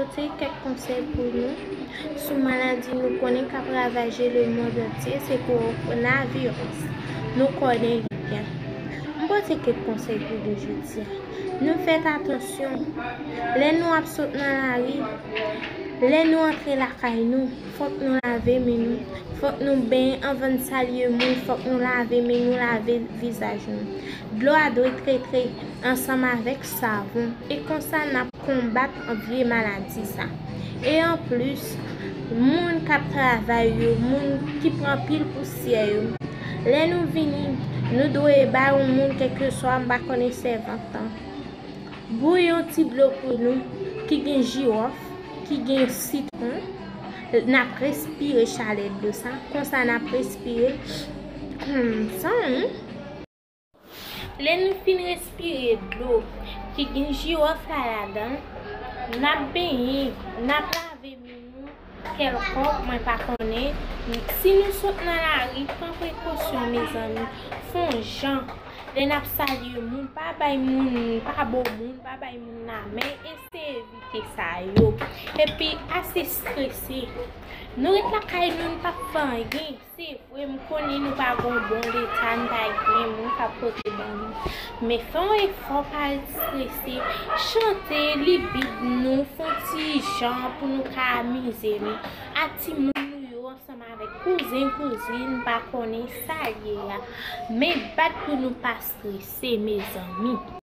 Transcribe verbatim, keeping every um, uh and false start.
Pote kèk konsèy pou nou sou maladi nou konnen k ap ravaje lemonn antye, se kowonaviris. Nou konnen li byen. M pote kèk konsèy pou nou jodi a. Nou fèt atansyon. Lè nou ap sot nan lari, lè nou antre lakay nou, fòk nou lave men nou. Fòk nou benyen anvan n salye moun, fòk nou lave men nou, lave vizaj nou. Dlo a dwe trete ansanm avèk savon. E konsa n ap konbat vye maladi sa. E anplis, moun k ap travay yo, moun ki pran pil pousyè yo, lè nou vini, nou dwe bay yon moun, kèlkeswa, m pa konnen, sèvant lan, bouyi yon ti dlo pou nou ki gen jiwòf, ki gen sitwon. N ap respire chalè dlo sa. Konsa n ap respire. Hmm, san, hmm. Lè nou fin respire dlo ki gen jiwòf la ladan, n ap benyen, n ap lave men nou kèlkòk, mwen pa konnen. Si nou sot nan lari, pran prekosyon, mezanmi. Fè yon jan. Lè n ap salye moun, pa bay moun, pa bo moun, pa bay moun lamen. Eseye evite sa yo. Epi, ase strese. Nou ret lakay nou, n p ap fè anyen. Se vre, m konnen nou pa gen yon bon leta, n pa gen moun k ap pote ban nou. Men fè yon efò, pa ret strese. Chante, li Bib nou, fè yon ti jan pou nou ka amize nou. A timoun nou yo ansanm avèk kouzen, kouzin, m pa konnen sa l ye a. Men bat pou nou pa strese, mezanmi.